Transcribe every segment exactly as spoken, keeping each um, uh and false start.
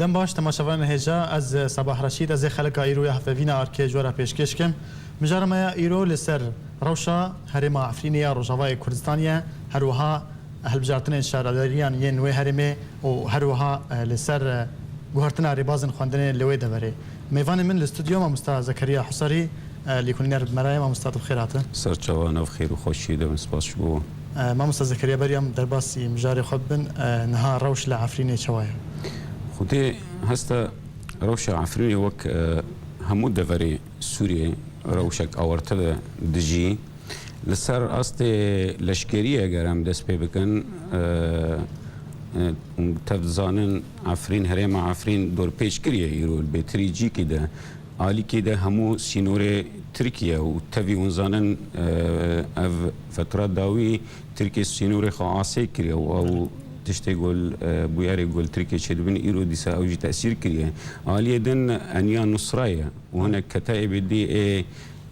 Dem baş, temaşevanên hêja, ez Sabah Reşîd, ez ê xeleka îro ya hevpeyvîna Arkê ji we re pêşkêş kim. Mijara me ya îro li ser rewşa herêma Efrînê ya Rojavayê Kurdistanê ye, her wiha hilbijartinên şaredariyan yên wê herêmê û her wiha, e, li ser, e, guhertina rêbazên xwendinê li wê deverê. Mêvanê min li stûdyo mamosta Zekeriya Husarî, e, lêkolîner bi me re ye. Mamosta, tu bi xêr hatî. Ser çava, nav xêr û xweşiyê de bin, spas ji bo. E, mamosta Zekeriya, beriya em derbasî mijarê xwe bibin, e, niha rewş li Efrînê çawa ye? Xwedê hesta rewşa Efrînê wek, e, hemû deverê Sûriyê rewşek awarte de dijî. Li ser astê leşkeriyê eger em dest pê bikin, e, e, tev dizanin Efrîn, herêma Efrîn dorpêç kiriye îro li bêtirî cîkî de. Alîkî de hemû sînorê Tirkiye û tevî hûn zanin, e, ev fetra dawî Tirkiye sînorê xwe asê kiriye û ew tiştê ku li, e, bûyerê ku li Tirkiye çêdibin îro dîsa ew jî tesîr kiriye. Aliyê din Eniya Nusra ye û hinek ketayê bidî ê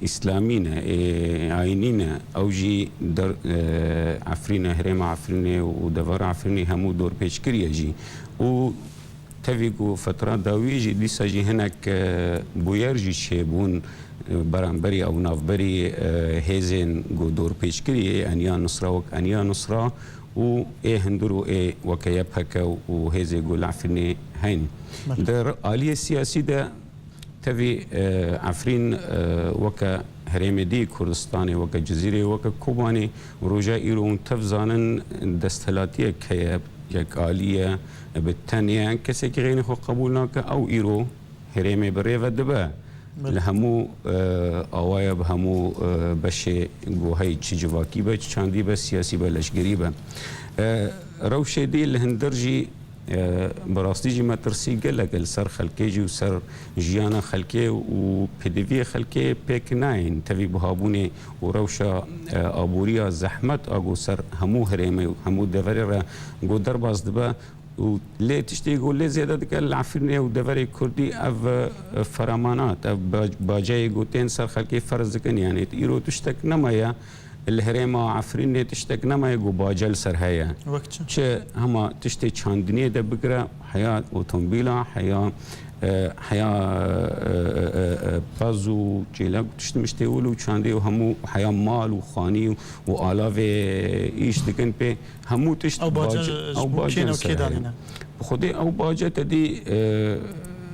Îslamî ne, ê ayînî ne, ew jî der, e, Efrîne, herêma Efrînê û devera Efrînê hemû dorpêç kiriye jî. Û tevî ku fetra dawî jî dîsa jî hinek, e, bûyer jî çêbûn, e, beramberî ew navberî, e, hêzên ku dorpêç kirî ê Eniya Nusra wek Eniya Nusra û ê hundir û ê weke Y P G û hêzê ku li Efrînê heyn. Belê. Di aliyê siyasî de Tevî, e, Efrîn, e, weke herêmê dî Kurdistanê, weke Cizîrê, weke Kobanê, roja îro hûn tev zanin desthilatiyek heye, yek alî ye, bi tenê ye. Kesekî xeynî xwe qebûl nake, ew îro herêmê bi rê ve dibe. Belê. Li hemû, e, awaya, bi hemû, e, beşê ku hey, çi civakî be, çi çandî be, siyasî be, leşgerî be. E, rewşê dî li hundir jî E, bi rastî jî metirsî gelek li ser xelkê jî û ser jiyana xelkê û pêdiviyê xelkê pêk nayên. Tevî buhabûnê û rewşa, e, aboriya zehmet a ku ser hemû herêmê û hemû deverê re ku derbas dibe û lê tiştê ku lê zêde dike li Efrînê û deverê Kurdî ev, e, feramanat, ev ba-, baceyê ku tên ser xelkê ferz dikin. Yanî îro tiştek nemaye. Li herêma Efrînê tiştek nemaye ku bace li ser heye. Wek çi? Çi hema tiştê çandiniyê de bigire, heya otomobîla, heya, e, heya, e, e, e, e, pez û çêlek û tişt miştê wil û çandê û hemû heya mal û xanî û, û alavê îş dikin pê, hemû tişt Ew bace bace, ji ew bo bace kê li ne û ser kê heye. Danîne? Bi xwedê ew bace te dî, e,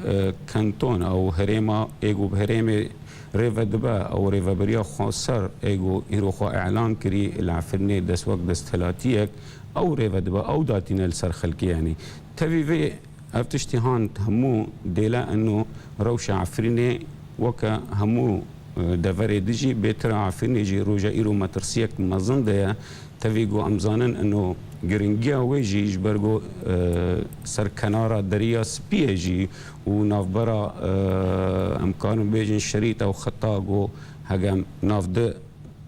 e, kanton, ew herêma, ê ku bi herêmê rê ve dibe, ew rêveberiya xweser ê ku îro xwe îlan kirî li Efrînê dest wek desthilatiyek, ew rê ve dibe, ew datîne li ser xelkê, yanî. Tevî vê ev tiştî han hemû dêle ino rewşa Efrînê weke hemû, e, deverê dijî, bêtir a Efrînê jî roja îro metirsiyek mezin de ye. Tevî ku em zanin ino giringiya wê jî ji ber ku, e, ser kenara Deriya Spî ye jî û navbera, e, em karin bêjin şerît ew xeta ku hege em nav di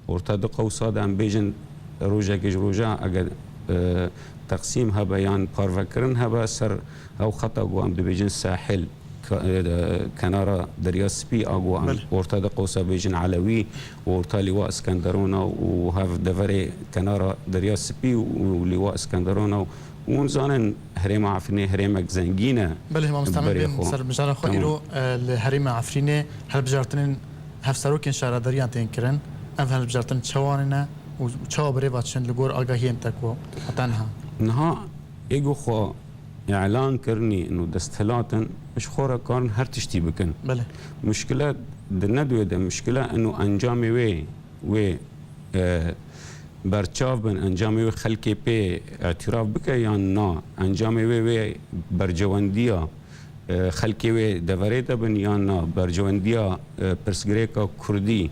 orta di qewsa de em bêjin rojekê ji roja eger, e, teqsîm hebe yan parvekirin hebe ser ew xeta ku em dibêjin sahil, ke-, e, kenara Derya Spî a ku em Belê. orta di qewsa bêjin Elewî û orta Lîwa Iskenderona û hev deverê kenara Derya Spî û Lîwa Iskenderona û hûn zanin herêma Efrînê herêmek zengîn e. Belê, mamosta, em berê bên xwe. Ser mijara xwe Tamam. îro, e, li herêma Efrînê hilbijartinên hevserokên şaredariyan tên kirin. Ev hilbijartin çawa ne û çawa bi rê ve çin li gor agahiyên te ku heta niha? Niha ê ku xwe îlan kirinî û desthilat in, ji xwe re karin her tiştî bikin. Belê. Muşkile di nedwê de, muşkile ino encamê wê, wê, e, berçav bin, encamê wê xelkê pê îtiraf bike yan na, encamê wê, wê bercewendiya, e, xelkê wê deverê de bin yan na, bercewendiya, e, pirsgirêka kurdî,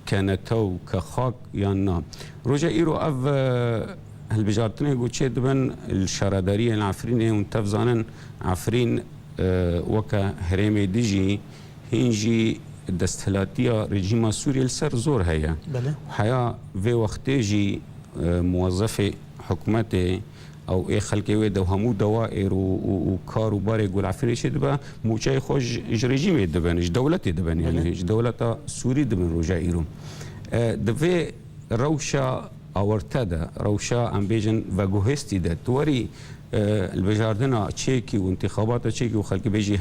ke netew, ke xak yan na. Roja îro ev, e, hilbijartinê ku çê dibin li şaredariyên Efrînê hûn tev zanin Efrîn, e, weke herêmê dijî hîn jî desthilatiya rejîma Sûriyê li ser zor heye. Belê. Heya vê wextê jî, e, muwezefê hikûmetê ew ê xelkê wê de hemû dewaêr û, û, û kar û barê ku li Efrînê çê dibe, mûçeyê xwe ji, ji rejîmê dibin, ji dewletê dibin, yanî Belê. ji dewleta Sûrî dibin roja îro. E, di vê rewşa awarte de, rewşa em bêjin veguhêstî de, tu werî e, hilbijardina çêkî û întîxabata çêkî û xelkê bêjî,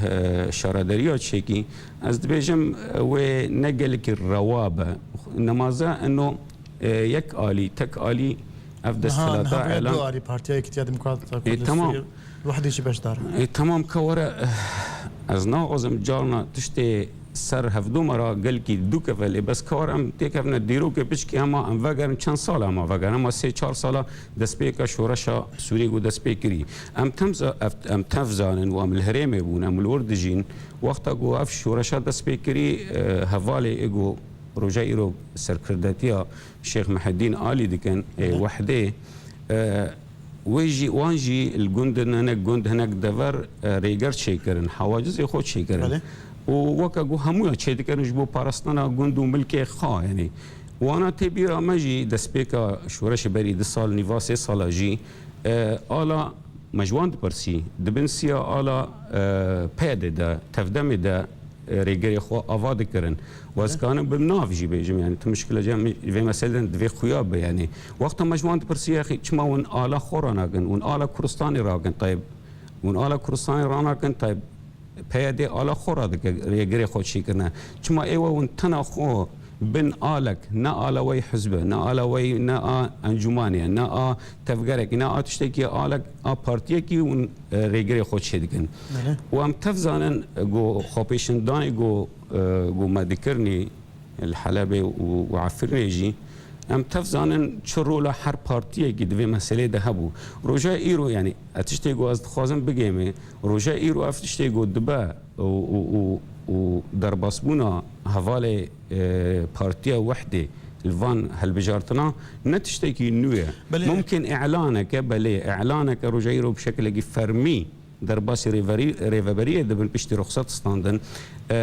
e, şaredariya çêkî, ez dibêjim, e, wê ne gelekî rewa be. Nemaze eno, e, yek alî, tek alî ev Niha, desthilata niha bûye elan du alî, Partiya Yekîtiya Demokrata Ê, Kurdê tamam. Sûriyê, Wehdê jî beşdar e. Ê, tamam, ka were, eh, ez naxwazim carna tiştê ser hevdû me re gelkî dû keve, lê bes ka were em têkevine dîrokê piçkî hema em vegerin, çend sal hema vegerin, hema sê çar sala destpêka şoreşa Sûriyê ku dest pê kirî. Em temza-, ev-, em tev zanin û em li herêmê bûn, em li wir dijîn. Wexta ku ev şoreşa dest pê kirî, eh, hevalê ê ku roja îro serkirdetiya Şêx Miheddîn Alî dikin, ê, Belê. Wehdê, e, wê jî, wan jî li gundin hinek gund, hinek dever, e, rêger çêkirin, hewacizê xwe çêkirin. Belê. Û weke ku hemûya çêdikirin ji bo parastina gund û milkê xwe, yanî. Wana tê bîra me jî destpêka şoreşê berî du sal nîva, sê sala jî, e, ala me ji wan dipirsî, di bin siya ala, e, PYDê de, tevdemê de, e, rêgerê xwe ava dikirin. Û ez kanim bi nav jî bêjim, yanî tu mişkile cem vê meselê de divê xuya be, yanî. Wexta me ji wan dipirsî, yaxî çima hûn ala xwe ranakin, hûn ala Kurdistanê rakin, tayb, hûn ala Kurdistanê ranakin, tayb, PYD ala xwe radike, rêgerê xwe çêkirine. Çima ê we hûn tena xwe bin alek, ne ala wey hizbe, ne ala wey, ne a encûmanê, ne a tevgerekî, ne a tiştekî, alek a partiyekî hûn, e, rêgerê xwe çêdikin. Belê. Û em tev zanin, e, ku xwepêşandanê ku, e, ku me dikirinî li Helebê û, û Efrînê jî, em tev zanin çi rola her partiyekî di vê meselê de hebû. Roja îro, yanî, e, tiştê ku ez dixwazim bigêmê, roja îro ev tiştê ku dibe û, û, û, û derbasbûna hevalê, e, Partiya Wehdê li van hilbijartina ne tiştekî nû ye. Belê. Mumkin îlaneke, belê, îlaneke roja îro bi şekilekî fermî derbasî rêverî-, rêveberiyê dibin piştî ruxsat standin. E, e,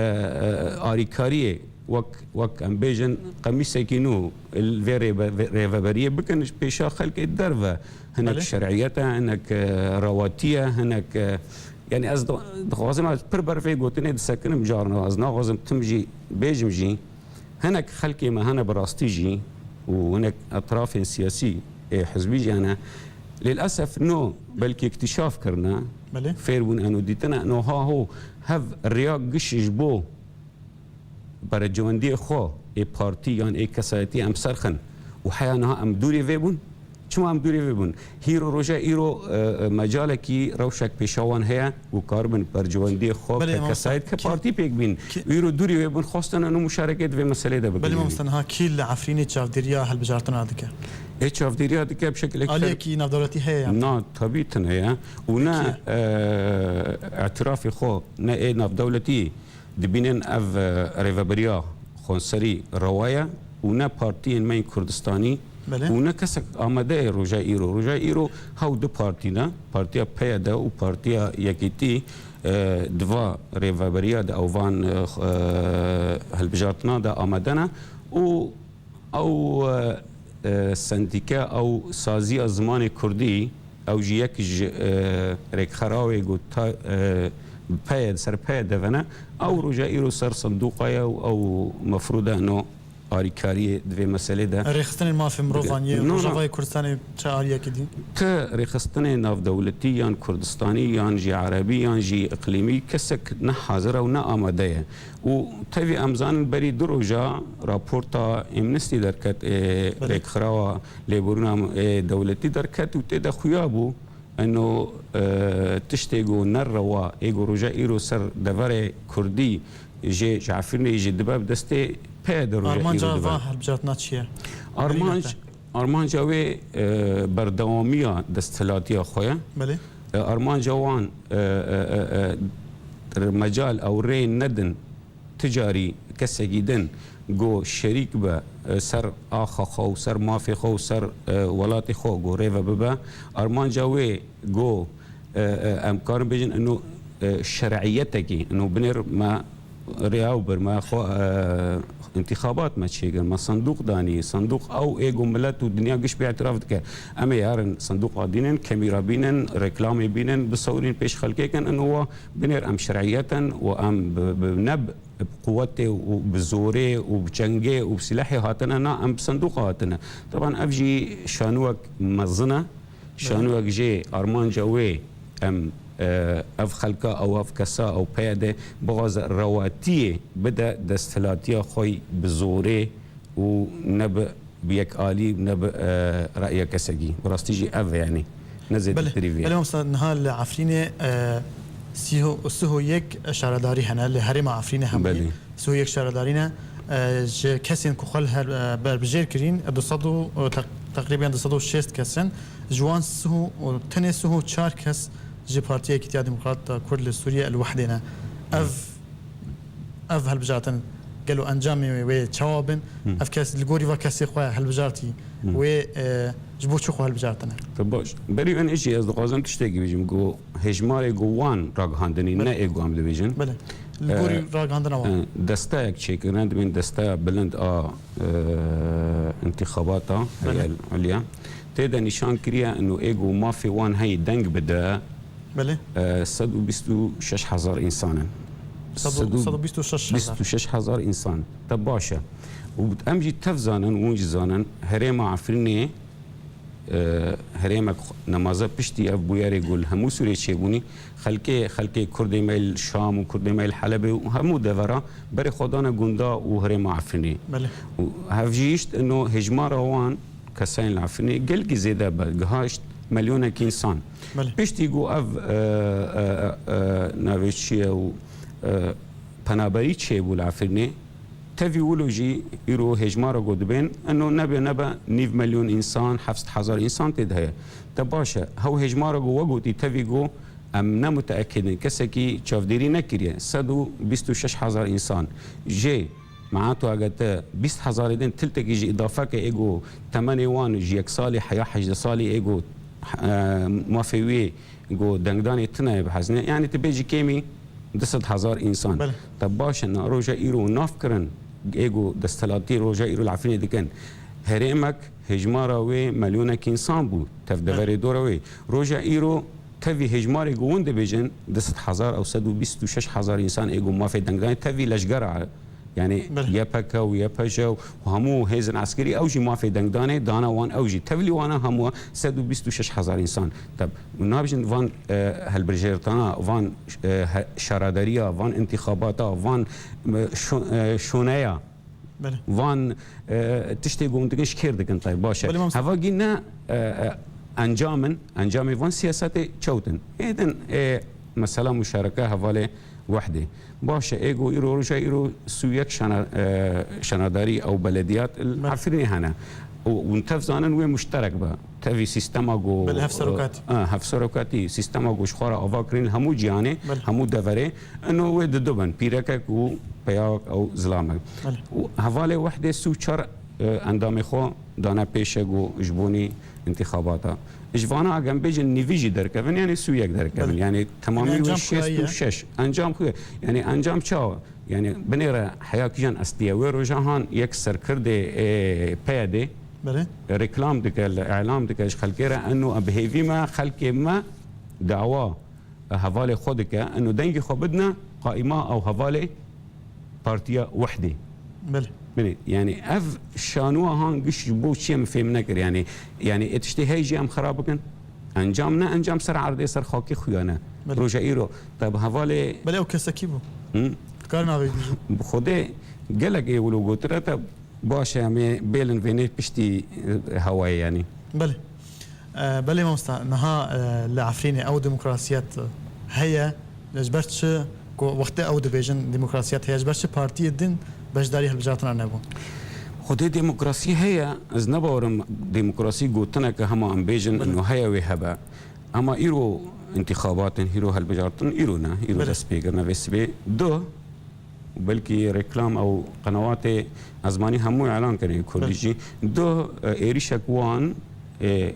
arîkariyê wek, wek em bêjin qemîsekî nû li vê rêve-, rêveberiyê bikin, ji pêşa xelkê derve hinek Belê. Şer'iyet e, hinek, e, rewatî ye, hinek, e, yanî ez di-, dixwazim ez pir ber vê gotinê disekinim carna, ez naxwazim tim jî bêjim jî, hinek xelkê me hene bi rastî jî û hinek etrafên siyasî ê hizbî jî hene. Lêlesef no belkî îktîşaf kirine, Belê. Fêr bûn eno dîtine, eno ha ho hev riya giş ji bo bercewendiyê xwe ê partî yan ê kesayetî em serxin û heya niha em dûrê vê bûn. Çima em dûrê vê bûn? Hîro roja îro, e, e, mecalekî rewşek pêşa wan heye û karibin bercewendiyê xwe Belê, ke mamoste. Kesayet ke Kî partî pêk bîn. Kî Îro dûrê wê bûn, xwestin eno muşarekê di vê meselê de Belê, bikin. Mamoste, niha kî li Efrînê çavdêriya hilbijartina dike? Ê çavdêriya dike bi şekilek Aliyekî navdewletî heye ya? Na, tabî tune ye. Û ne, Peki. E, îtirafê xwe, ne ê navdewletî dibînin ev, e, rêveberiya xwenserî rewa ye û ne partiyên me yên Kurdistanî Belê. Û ne kesek amade ye roja îro. Roja îro hew du partî ne, Partiya PYD û Partiya Yekîtî, e, di va rêveberiya de ew van, e, x-, e, hilbijartina de amade ne û ew, e, e, sendîke, ew saziya zimanê kurdî, ew jî yek ji, e, rêkxerawê ku ta, e, PYD, ser PYD ve ne, ew roja îro ser sindoqa ye û ew mefrûd e eno alîkariyê di vê meselê de Rêxistinên mafê mirovan yê No, no. Rojavayê Kurdistanê çi aliyekî dî? Ti rêxistinê navdewletî yan Kurdistanî yan jî Erebî yan jî îqlîmî kesek ne hazir e û ne amade ye. Û tevî em zanin berî du roja raporta Amnesty derket, ê, Belê. Rêkxirawa Lêborîna, ê, Dewletî derket û tê de xuya bû eno, e, tiştê ku ne rewa ê ku roja îro ser deverê kurdî jê ji Efrînê jî dibe bi destê PYD roja Armanca îro dibe. Van hilbijartina çi ye? Armanc, Belê. Armanca wê, e, berdewamiya desthilatiya xwe ye. Belê. E, armanca wan, e, e, e, e, mecal ew rê nedin ti carî kesekî din ku şerîk be, e, ser axa xwe û ser mafê xwe û ser, e, welatê xwe ku rêve bibe. Armanca wê ku, e, e, em karin bêjin ino, e, şer'iyetekî, ino binêr me rêya û bir me xwe, e, întîxabat me çêkir, me sindoq danî, sindoq ew ê ku milet û dinya giş pê îtiraf dike. Em ê herin sindoqa dînin, kemîra bînin, reklamê bînin, bisewirîn pêş xelkê kin, ino wa binêr em şer'iyet in û em bi, bi, ne bi, bi quwetê û bi zorê û bi çengê û bi silahê hatine, na, em bi sindoqa hatine. Teban ev jî şanûyek mezin e. Şanûyek jê armanca wê em, e, ev xelka ew, ev kesa ew peye de bixwaze rewatiyê bide desthilatiya xwe yî bi zorê û ne bi, bi yekalî, ne bi, e, reya kesekî. Bi rastî jî ev e, yanî ne zêdetirî vê. Belê, belê, mamosta, niha li Efrînê, e, sî û, sî û yek şaredarî hene li herêma Efrînê hemû. Belê. Sî û yek şaredarî ne, e, ji kesên ku xwe li her, e, berbijêr kirîn, du sed û, e, teq-, teqrîben du sed û şêst kes in. Ji wan sî û, tenê sî û çar kes ji Partiya Yekîtiya Demokrat a Kurd li Sûriye El Wehdê ne. Ev, ev hilbijartin gelo encamê wê çawa bin? Ev kes li gorî va kesê xwe hilbijartî, wê, e, ji bo çi xwe hilbijartine? Te baş. Berî wan jî ez dixwazim tiştekî bêjim, ku hejmarê ku wan ragihandinî, ne ê ku em dibêjin. Belê. Li gorî, e, ragihandina wan, e, desteyek çêkirine, dibên desteya bilind a, e, intixabata, Heyel Ulya. Tê de nîşan kiriye, ino ê ku mafê wan heyî deng bide, Belê. e, sed û bîst û şeş hezar însan in. Sed û, sed û bîst û şeş hezar. Bîst û şeş hezar însan. Te baş e. Û em jî tev zanin, hûn jî zanin, herêma Efrînê, e, herêmek nemaze piştî ev bûyerê ku li hemû Sûriyê çêbûnî, xelkê, xelkê Kurdê me li Şam û Kurdê me li Helebê û hemû devera berê xwe dane gunda û herêma Efrînê. Belê. Û hev jî hişt ino hejmara wan kesayên li Efrînê gelkî zêde be, gihaşt milyonekî însan. Belê. Piştî ku ev, e, e, e, navê çi ye û, e, penaberî çêbû li Efrînê, tevî wilo jî îro hejmara ku dibên, ino nebe nebe nîv milyon însan, heft sed hezar însan tê de heye. Te baş e, hew hejmara ku we gotî, tevî ku em ne muteekid in, kesekî çavdêrî nekiriye, sed û bîst û şeş hezar însan. Jê, meato ege te bîst hezarê din tiltekî jî îdafe ke ê ku temenê wan ji yek salî heya hejdeh salî ê ku, e, mafê wê ku dengdanê tune ye bihezine. Yanî tu bêjî kêmî du sed hezar însan. Belê. Te baş e, na roja îro nav kirin, ê ku desthilatî roja îro li Efrînê dikin. Herêmek hejmara wê milyonekî însan bû, tev deverê dora wê. Roja îro tevî hejmarê ku hûn dibêjin, du sed hezar ew sed û bîst û şeş hezar însan ê ku mafê dengdanê tevî leşgera, yanî Belê. Y P G û Y P J û hemû hêzên eskerî, ew jî mafê dengdanê dana wan, ew jî tevlî wana hemû sed û bîst û şeş hezar însan. Tab-, nabêjin van, e, hilbijêrtana, van, e, he-, şaredariya, van intixabata, van, e, şo-, e, şoneya, Belê. van, e, tiştê ku hûn dikin ji kêr dikin, taybî baş e. Belê, mamosta. Hevagî ne, e, e, encam in, encamê van siyasetê çewt in. Êdin, e, mesela muşareke hevalê Wehdê. Baş e, ê ku îro, roja îro sî û yek şana-, e, şanadarî ew belediyat li Belê. Efrînê hene. Û hûn tev zanin wê muşterek be. Tevî sîstema ku, Belê, hevserokatî. e, hevserokatî, sîstema ku ji xwe re ava kirin li hemû cîhanê, Belê. hemû deverê, ino wê di du bin, pîrekek û peyawek ew zilamek. Belê. Û hevalê Wehdê sî û çar, e, endamê xwe dane pêşe ku ji bonî intixabata. Ji vana agem bêjin nîvî jî derkevin, yanî sî û yek derkevin. Belê. Yanî temamî Yanî wê encam xwe şêst û şeş. Encam xwe, yanî encam çawa? Yanî binêre heya kîjan estiye. Wê roja han yek serkirdê, e, P Y D'ê Belê. reklam dike, li elam dike ji xelkê re, eno em bi hêvî me, xelkê me dawa hevalê xwe dike, eno dengê xwe bidine qaîma ew hevalê Partiya Wehdê. Belê. Binê, yanî ev şanûa han giş ji bo çi ye min fêm nekir. Yanî, yanî ê tiştê heyî jî em xera bikin. Encam ne, encam ser erdê, ser xakê xuya ne. Belê. Roja îro, te bi hevalê Belê ew kesekî bû. Hı? Dikarin avê bêjin. Bi Xwedê gelek ê wilo gotire te Baş e, em ê bêlin vênê piştî, e, hewayê, yanî. Belê. E, belê mamosta, niha, e, li Efrînê ew demokrasiyet heye, ji ber çi ku wextê ew dibêjin demokrasiyet heye, ji ber çi partiyê din beşdarî hilbijartina nebûn? Xwedê demokrasî heye, ez ne bawer im demokrasî gotineke hema em bêjin, Belê. ino heye wê hebe. Ema îro întîxabat in, îro hilbijartin, îro ne, îro Belê. dest pê kirine vê sibê. Duh, û belkî reklam ew qenewatê ezmanî hemû îlan kirin, kurdî Belê. jî. Duh, e, êrîşek wan, e,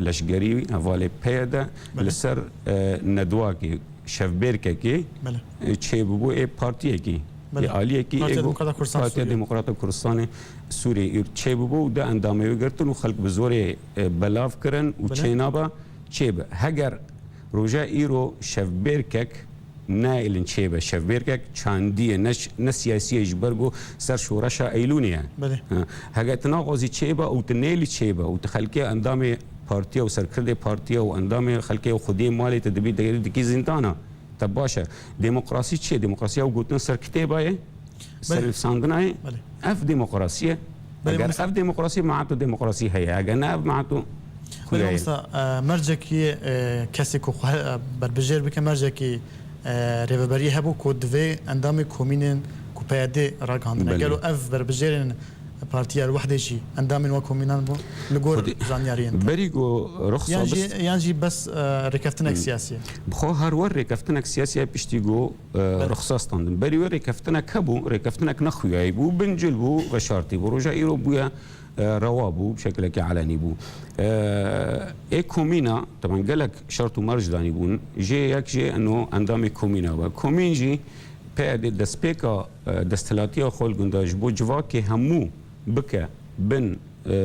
leşgerî hevalê P Y D Belê. li ser, e, nedwakê, şevbêrkekê, Belê. e, çêbûbû ê partiyekî, Belê. ê aliyekî, Partiya ê go-, Demokrata Kurdistanê Partiya Sûriyê. Demokrata Kurdistanê Sûriyê îr çêbûbû û du endamê wê girtin û xelk bi zorê, e, belav kirin û Belê. çênabe çêbe. Heger roja îro şevbêrkek neêlin çêbe, şevbêrkek çandî ye, ne ş-, ne siyasî ye, ji ber ku ser şoreşa Eylûnê ye. Belê. Ha, hege tu naxwazî çêbe û tu nêlî çêbe û tu xelkê endamê partiya û serkirdê partiya û endamê xelkê û xwediyê malê te dibî de-, dikî zîndana. Te baş e. Demokrasî çi ye? Demokrasî ew gotin ser kitêba ye? Ser Belê. nivîsandina ye? Belê. Ev demokrasî ye. Belê, Eger mamosta. ev demokrasî, ma tu demokrasî heye. Eger ne ev, ma tu Belê, xuya ye. mamosta, e, mercekî, e, kesê ku xwe, e, berbijêr bike, mercekî, e, rêveberiyê hebû ku divê endamê komînên ku P Y D ragihandine. Belê. Gelo ev berbijêrên Partiya El Wehdê jî endamên we komînan bûn li gor Xwedî-, zanyariyên te? Berî ku ruxsa Yan jî, bist- yan jî bes, e, rêkeftinek Hmm. siyasî ye? Bi xwe her wer rêkeftinek siyasî ye piştî ku, e, Belê. ruxsa standin. Berî wê rêkeftinek hebû, rêkeftinek nexuyayî bû, bincil bû, veşartî bû. Roja îro bûye, e, rewa bû, bi şekilekî elenî bû. E, ê komîna, teban gelek şert û merc danî bûn. Jê yek jê eno endamê komîna be. Komîn jî P Y D destpêka, e, desthilatiya xwe li gunda ji bo civakê hemû bike bin, e,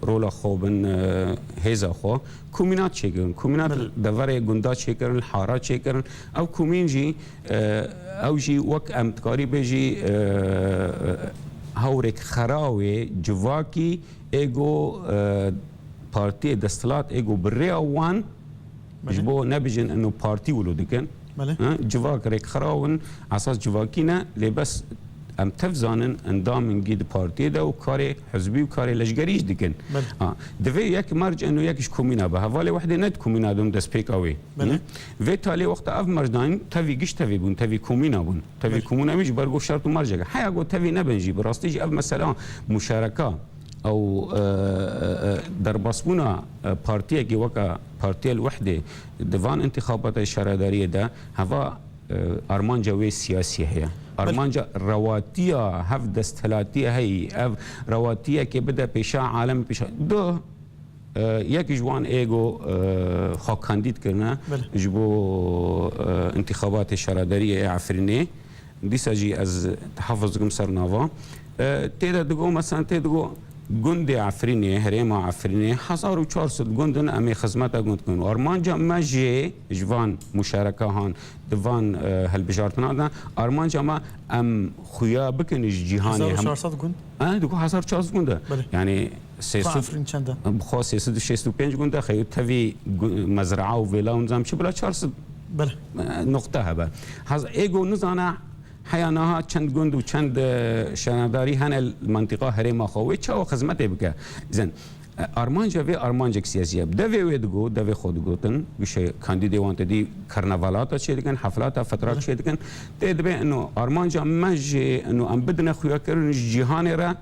rola xwe, bin, e, hêza xwe. Komînat çêkirin. Komînat Belê. deverê gunda çêkirin, li hara çêkirin. Ew komîn jî, e, ew jî wek em dikarî bêjî, e, hewrêk xerawê civakî êgo, e, partiyê desthilat êgo bi rêya wan Belê. Ji bo nebijin eno partî wilo dikin. Belê. Ha, civak rêkxiraw in, esas civakî ne, lê bes em tev zanin endamên gî di partiyê de û karê hizbî û karê leşgerî jî dikin. Belê. Ha, divê yek merc eno yek ji komîna be. Hevalê Wehdê ne di komîna de destpêka wê. Belê. Hı? Vê talê wexta ev merc danîn, tevî giş tevî bûn, tevî komîna bûn. Tevî Belê. komîna wî ji ber ku şert û mercek. Heya ku tevî nebin jî, bi rastî jî ev mesela muşareka Ew, e, e, e, derbasbûna, e, partiyekî weke Partiya El Wehdê di van intixabata şaredariyê de heva, e, armanca wê siyasî heye. Belê. Armanca rewatiya hev desthilatiyê heyî, ev rewatiyekê bide pêşa alem pêşa. Duh, e, yek ji wan êgo, e, xwe kandîd kirine Belê. ji bo, e, intixabatê şaredariyê ê Efrînê. Dîsa jî ez tehafiz dikim ser nava. E, tê de digo, mesela tê digo, gundê Efrînê, herêma Efrînê, hezar û çar sed gund in, em ê xizmeta gund bikin. Armanca me jê ji van muşareka han, di van, e, hilbijartina de, armanca me em xuya bikin ji cîhanê hem. Hezar û çar sed gund? E, digo hezar û çar sed gund e. Belê. Yani, Xwe sê sed Efrîn çend e? Bi xwe sê sed û şêst û pênc gund e, xeyr tevî gu-, mezraa û vêla û nizam çi bila çar sed Belê. e, nuqte hebe. Haz êgo nizana heya naha çend gund û çend, e, şaredarî hene li mentiqa herêma xwe wê çawa xizmetê bike. Zin, e, armanca vê armancek siyasî ye. Devê wê digo, devê xwe digotin, gişe kandîdê wan te dî karnavalata çê dikin, heflata fetrak Belê. çê dikin. Tê dibe ino armanca me jê ino em bidine xuyakirin ji cîhanê re,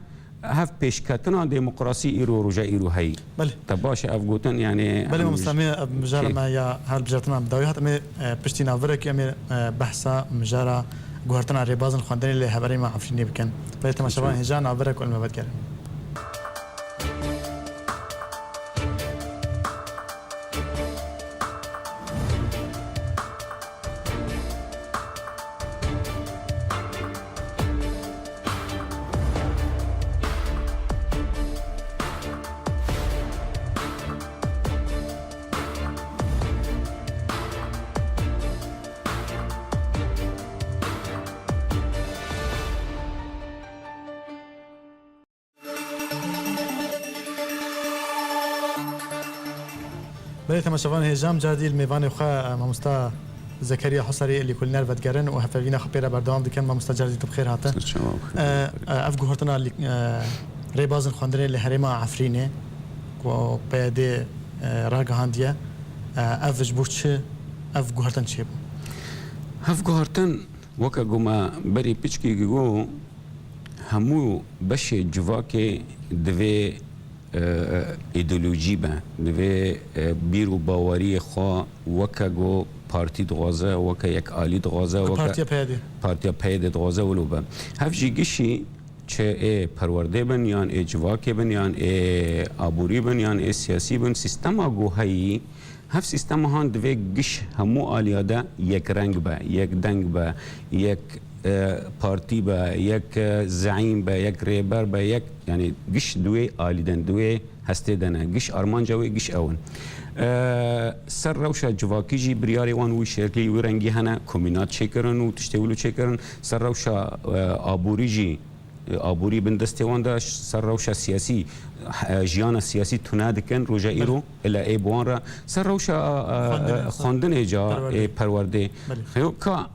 Hev pêşketina demokrasî îro, roja îro heyî. Belê. Te baş e ev gotin, yani, Belê, em mamosta, em ê, ev mijara kê- me ya her bijartina bi dawî hat, em ê, e, piştî navirekî em ê, e, behsa mijara guhertina rêbazên xwendinê lê heverê me Efrînê bikin. Belê, temaşevan Teşekkür. hêja navirek û em ê vegerin. Belê, temaşevan hêja, em cara dî li mêvanê xwe, e, mamosta Zekeriya Husarî, lîkolîner vedigerin û hevpeyvîna xwe pê re berdewam dikin. Mamosta, cara dî tu bi xêr hate. Ser çava xwe. E, e, ev guhertina lî-, e, rêbazên xwendinê li herêma Efrînê ku P Y D, e, ragihandiye, e, ev ji bo çi ev guhertin çêbû? Ev guhertin, weke ku me berî piçkî got, hemû beşê civakê divê, e, îdeolojî be, divê, e, bîr û baweriyê xwe weke ku partî dixwaze, weke yek alî dixwaze, Weke weke Partiya P Y D. Partiya P Y D dixwaze wilo be. Hev jî gişî çi ê perwerdê bin, yan ê civakê bin, yan ê aborî bin, yan ê siyasî bin, sîstema ku heyî, Hev sîstema han divê giş hemû aliya de yek reng be, yek deng be, yek, e, partî be, yek, e, zeîm be, yek rêber be, yek, yani giş di wê alî de ne, di wê hestê de ne. Giş armanca wê giş ew in. E, ser rewşa civakî jî biryarê wan wî şeklî, wî rengî hene, komînat çêkirin û tiştê wilo çêkirin. Ser rewşa, e, aborî jî e, aborî bin destê wan de, ser rewşa siyasî, e, jiyana siyasî tune dikin roja îro, ila ê bi wan re ser rewşa, e, e, xwendinê, xwendinê ca, ê perwerdê. Xeyo ka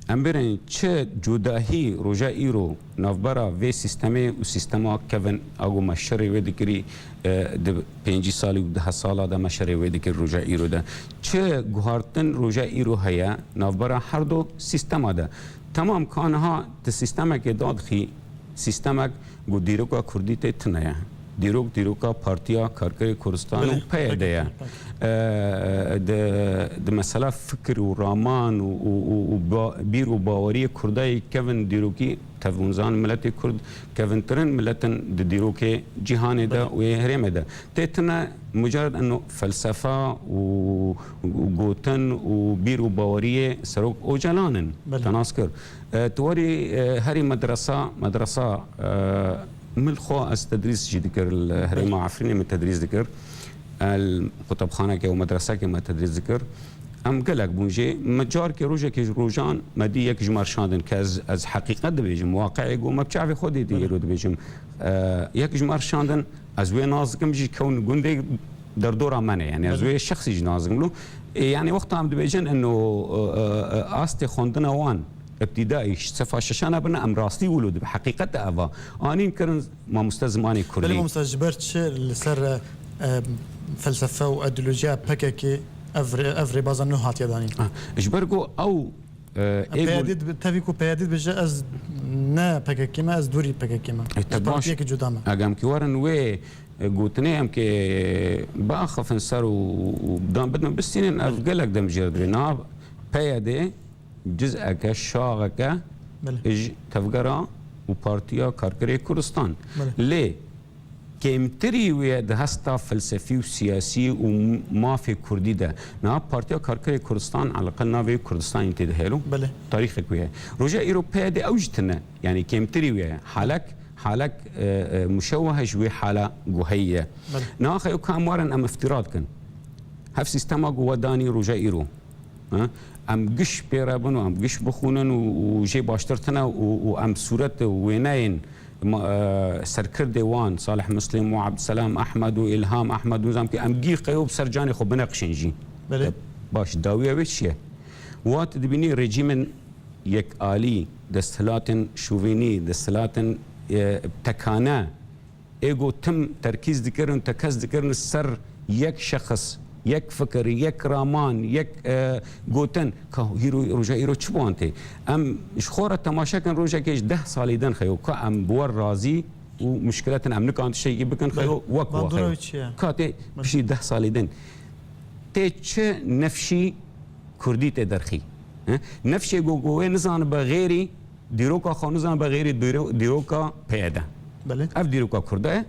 em bêrên çi cudahî roja îro navbera vê sîstemê û sîstema kevin a ku me şerê wê dikirî, e, di pêncî salî û deh sala de me şerê wê dikir roja îro de. Çi guhartin roja îro heye navbera her du sîstema de. Temam ka niha tu sîstemekê dadixî, sîstemek ku dîroka kurdî tê tune ye. Dîrok, dîroka Partiya Karkerê Kurdistan û P Y D ye. E, di, di mesela fikir û raman û, û, û, û ba-, bîr û baweriyê Kurda yê kevin dîrokî, tev hûn zanin miletê Kurd kevintirin miletin di dîrokê cîhanê de û yê herêmê de. Tê tune mucared eno felsefa û, û gotin û bîr û baweriyê Serok Ocalan in. Te nas kir. E, tu werî, e, herî medresa, medresa, e, min xwe ez tedrîs jî dikir, li herêma Efrînê min tedrîs dikir. El qutebxaneke û medresekê me tedrîs dikir. Em gelek bûn jê. Me carkê rojekê ji rojan me dî yek ji me re şandin ke ez, ez heqîqet dibêjim, waqiê ku me bi çavê xwe dîtî, îro dibêjim. E, yek ji me re şandin, ez wê nas dikim jî, kewn gundê derdora me ne. Yani ez wê şexsî jî nas dikim. Lo, e, yani wexta em dibêjin eno, e, e, e, astê xwendina wan îbtîdaî ji sefa şeşan hebine, em rastî wilo dibe. Heqîqet e eva. Anîn kirin mamoste zimanê kurdî. Belê mamoste, ji ber çi li ser, e, e, felsefe û ideolojiya P K K ev rê-, ev rêbaza nû hatiye danîn? Ha, ji ber ku ew, e, ê P Y D ku dibe-, tevî ku P Y D dibêje, ez ne P K K me, ez dûrî P K K me. E, te baş. Partiyekî cuda me. Eger em ki werin wê, e, gotinê em ki biaxifin ser û, û dan bidin bistînin, ev gelek dem jê re dibe. Niha P Y D ciz'eke, şaxeke ji tevgera û Partiya Karkerê Kurdistan. Belê. Lê kêmtirî wê di hesta felsefî û siyasî û mafê kurdî de. Niha Partiya Karkerê Kurdistan, eleqel navê Kurdistan yên tê de heye. Belê. Tarîxek wê ye. Roja îro P Y D ew jî tune. Yani kêmtirî wê ye. Halek, halek, e, e, muşewwehe ji wê hala ku heye ye. Belê. Niha xeyo ka em warin em îftira dikin. Hev sîstema ku we danî roja îro. Ha? Em giş pê re bin û em giş bixwînin û, û jê baştir tune û, û em sûret û wêneyên ma-, e, serkirdê wan, Salih Muslim û Abdulselam Ahmed û Ilham Ahmed û nizam ki em gî qeyo bi ser canê xwe bineqişin jî. Belê. E, baş, dawiya wê çi ye? Wa tu dibînî rejîmên yekalî, desthilatên şovînî, desthilatên, e, tekane, ê ku tim terkîz dikirin, tekez dikirin ser yek şexs, yek fikir, yek raman, yek, e, gotin. Ka hîro, roja îro çi bi wan tê? Em ji xwe re temaşe kin, rojekê ji deh salî din xeyo, ka em bi we razî û muşkiletin em nikan tiştekî bikin, xeyo wek we xeyo. Bandora wê çi ye? Ka tê piştî deh salî din. Tê çi nefşî kurdî tê derxî? He? Nefşê ku, ku wê nizanibe xêrî dîroka xwe nizanibe xêrî dîro-, dîroka P Y D. Belê. Ev dîroka Kurda ye.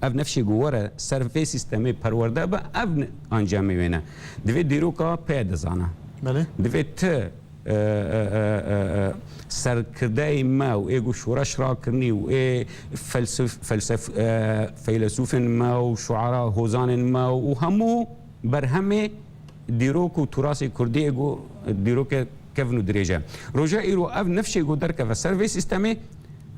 Ev nefşê ku were ser vê sîstemê perwerde be, ev ne-, ancamê wê ne. Divê dîroka P Y D zana. Belê. Divê ti, e, e, e, e, e, serkirdeyê me û ê ku şoreş rakirinî û ê felsef-, felsef-, e, feylesûfên me û şuara hozanên me û hemû berhemê dîrok û turasê kurdî ê ku dîrokê kevn û dirêj e. Roja îro ev nefşê ku derkeve ser vê sîstemê,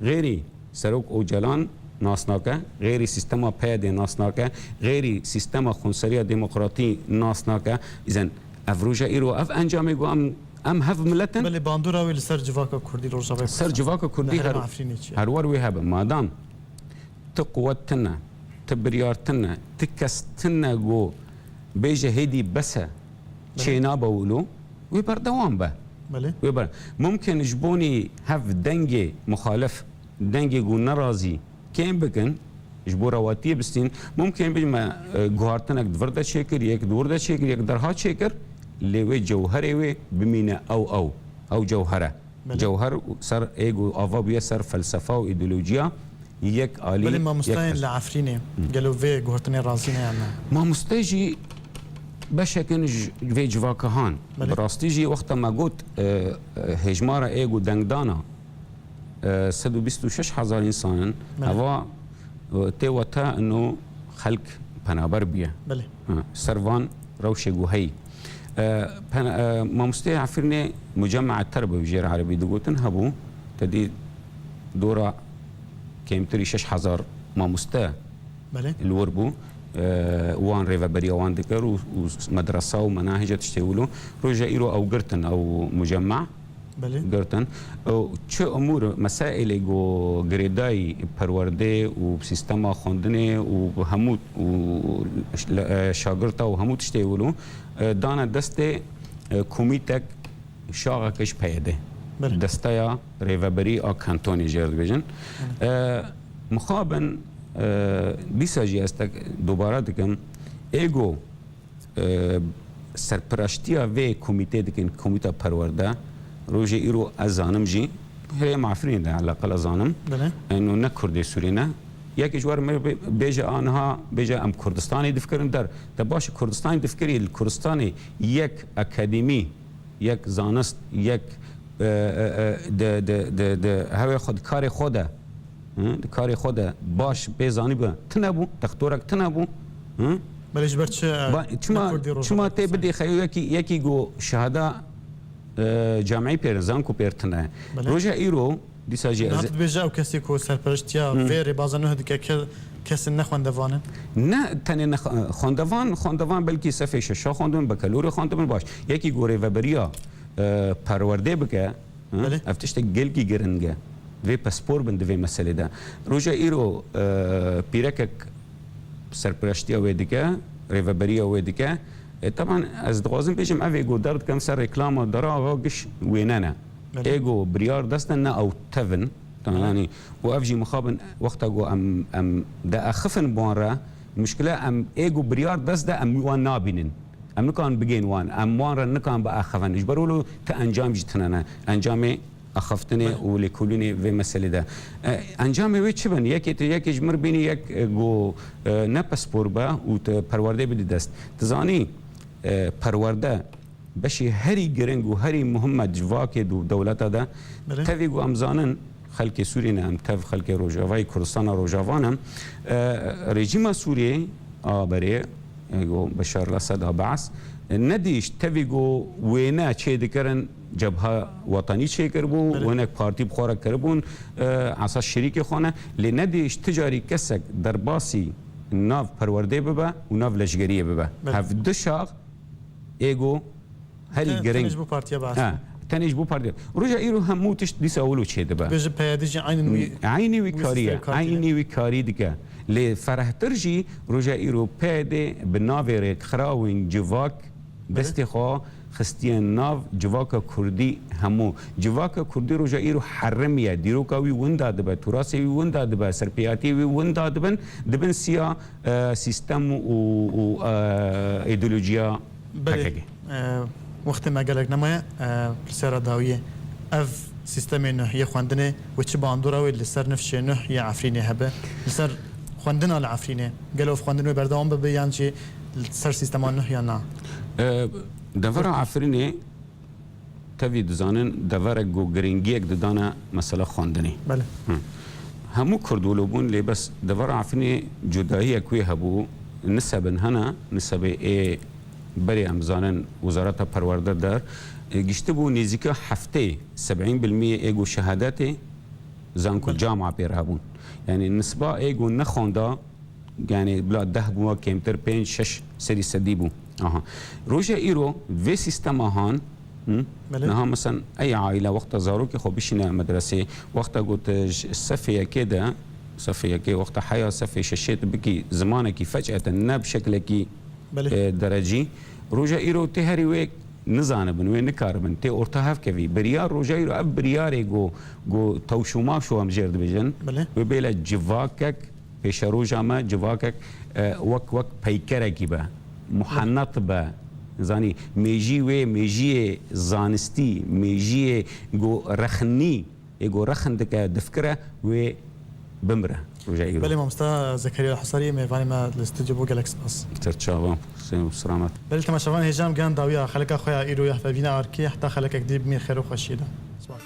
xêrî Serok Ocalan nas nake, xêrî sîstema P Y D nas nake, xêrî sîstema xwenseriya demokratî nas nake. Îzen ev roja îro, ev encamê ku em, em hev milet in. Belê, bandora wê li ser civaka kurdî, Rojava Kurdistan, ser civaka kurdî li herêma Efrînê çi ye? Her wer wê hebe. Madam ti quwet tune, ti biryar tune, ti kes tune ku bêje hêdî bes e, belê, çênabe wilo, wê berdewam be. Belê. Wê ber-, mumkin ji bonî hev dengê muxalif, dengê ku nerazî kêm bikin, ji bo rewatiyê bistîn, mumkin bêjin me, e, guhartinek di vir de çêkir, yek di wir de çêkir, yek derha çêkir, lê wê cewherê wê bimîne ew ew. Ew cewher e. Belê. Cewher ser ê ku ava bûye ser felsefa û îdeolojiya yek alî, belê, yek mamosteyên kes. Li Efrînê, hı, gelo vê guhertinê razî ne yan ne? Mamoste jî beşekin ji vê civaka han. Belê. Bi rastî jî wexta me got, e, e, hêjmara ê ku dengdana, e, sed û bîst û şeş hezar însan in. Belê. Eva, e, tê weta ino xelk penaber bûye. Belê. Ha, ser van rewşê ku heyî. E, pen-, e, mamosteyê Efrînê mucemea terbe jêr erebî digotin hebû. Te dî dora kêmtirî şeş hezar mamoste Belê. li wir bû. E, wan rêveberiya wan dikir û, û medresa û menahece tiştê wilo. Roja îro ew girtin, ew mucemma Belê. girtin. Û çi umûr, mesailê ku girêdayî perwerdê û sîstema xwendinê û hemû û, e, şagirta û hemû tiştê wilo, e, dane destê, e, komîtek şaxeke ji P Y D. Belê. Desteya Rêveberî a Kantonê jê re dibêjin. Belê. E, mixabin, e, dîsa jî ez te dubare dikim, êgo, e, serpiraştiya vê komîtê dikin, komîta perwerde, rojê îro ez zanim jî, herêma Efrînê de eleqala zanim. Belê. Eno ne Kurdê Sûrî ne. Yekê ji wer me bê-, bêje aniha, bêje em Kurdistanê difikirin der. Te baş Kurdistanê difikirî, li Kurdistanê yek akademî, yek zanist, yek, e, e, e, di, di, di, di hewê xwe, di karê xwe de, hi, di karê xwe de baş bê zanîbû tune bû, dextorek tune bû, hi? Belê ji ber çi, e, Ba-, çima, ne Kurdî Rojava çima tê Kurdistan? Bidê xeyo yekî, yekî go şehada, e, camî pêr, zanku pêr tune. Belê. Roja îro, dîsa jî Niha ez tu dibêje ew kesê ku serpereştiya Hı. vê rêbaza nuh dike ke-, kesên ne xwendevan in? Ne tenê ne xwe-, xwendevan, xwendevan belkî sefê şeşa xwendibin, bekelorê xwendibin, baş. Yekî ku rêveberiya, e, perwerdê bike, hı? Belê. Ev tiştek gelkî giring e. Divê pispor bin di vê meselê de. Roja îro, e, pîrekek serpereştiya wê dike, rêveberiya wê dike. E, teban ez dixwazim bêjim, ev ê ku derdikem ser reklama Dara Axa giş wêne ne. Belê. Ê ku biryar dest de ne ew tevin. Belê. Yanî, û ev jî mixabin wexta ku em, em diaxifin bi wan re, muşkile em ê ku biryar dest de em wan nabînin. Em nikarin bigên wan, em wan re nikarin biaxifin. Ji ber wilo ti encam jî tune ne. Encamê axaftinê Belê. û lêkolînê vê meselê de. E, encamê wê çi bin? Yekê te, yekê ji mir bînî yek, e, ku, e, ne pispor be û te perwerdê bidî dest. Tu zanî, e, perwerde beşê herî giring û herî muhim e di civakê û dewleta de. Belê. Tevî ku em zanin, xelkê Sûriyê ne, em tev xelkê Rojavayê Kurdistana Rojava ne. E, rejîma Sûriyê a berê, e, ku Beşar el-Esed a Beas, e, nedîşt tevî ku wêne çê dikirin, Cebha Wetanî çêkiribû, Belê. wênek partî bi xwe re kiribûn, e, esas şirîkê xwe ne. Lê nedîşt ti carî kesek derbasî nav perwerdê bibe û nav leşgeriyê bibe. Belê. Hev du şax ê ku herî Te-, giring. Tenê ji bo partiya Beas. Ha, tenê ji bo partiya. Roja îro hemû tişt dîsa wilo çêdibe. Bêje P Y D jî eynî wî, Eynî wî wî karî ye. Sîstem karî ye. Eynî wî karî dike. Lê ferehtir jî roja îro P Y D bi navê rêkxirawên civak Belê. destê xwe xistiye nav civaka kurdî hemû. Civaka kurdî roja îro herimiye. Dîroka wî winda dibe, turasê wî winda dibe, serpêhatiyê wî winda dibin, dibin siya, e, sîstem û, û, e, îdeolojiya Belê, P K K. e, wextê me gelek nemaye, e, pirsiyara dawiyê. Ev sîstemê nuh yê xwendinê wê çi bandora wê li ser nifşê nuh yê Efrînê hebe? Li ser xwendina li Efrînê, gelo ev xwendin wê berdewam bibe yan jî li ser sîstema nuh yan na? E, devera Efrînê tevî dizanin, deverek ku giringiyek didane mesela xwendinê. Belê. Hı. Hemû Kurd wilo bûn, lê bes devera Efrînê cudahiyek wê hebû, nisebin hene, nisebê ê berê em zanin Wezareta Perwerde der, e, giştibû nêzîka heftê, seb'în bilmiyê ê ku şehadetê zanku Belê. cama pê re hebûn. Yanî nisba ê ku nexwenda, yanî bila deh bû, kêmtir pênc şeş serî sedî bû. Aha. Roja îro vê sîstema han, hı? Belê. Niha mesela ey aîle wexta zarokê xwe bişîne medresê, wexta ku tu ji sefê yekê de, sefê yekê, wexta heya sefê şeşê tu bikî zimanekî fec'eten ne bi şeklekî, Belê. e, derecî, roja îro tê herî wê nizanibin, wê nikaribin, tê orta hev kevî. Biryar roja îro ev biryarê ku, ku tewşûmaş û em jêr dibêjin, Belê. wê bêle civakek, pêşeroja me civakek, e, wek, wek peykerekî be, muhennet be, zanî, mêjî wê, mêjiyê zanistî, mêjiyê ku rexnî, ê ku rexn dike, difikire, wê bimire roja îro. Belê, mamosta Zekeriya Husarî, mêvanê me li stûdyo bû, gelek spas. Ser çavan, selamet. Belê, temaşevan, hêja em gihan dawiya xeleka xwe ya îro ya hevevîna arkê, heta xelekek dî bimîn xêr û xweşiyê de. Spas.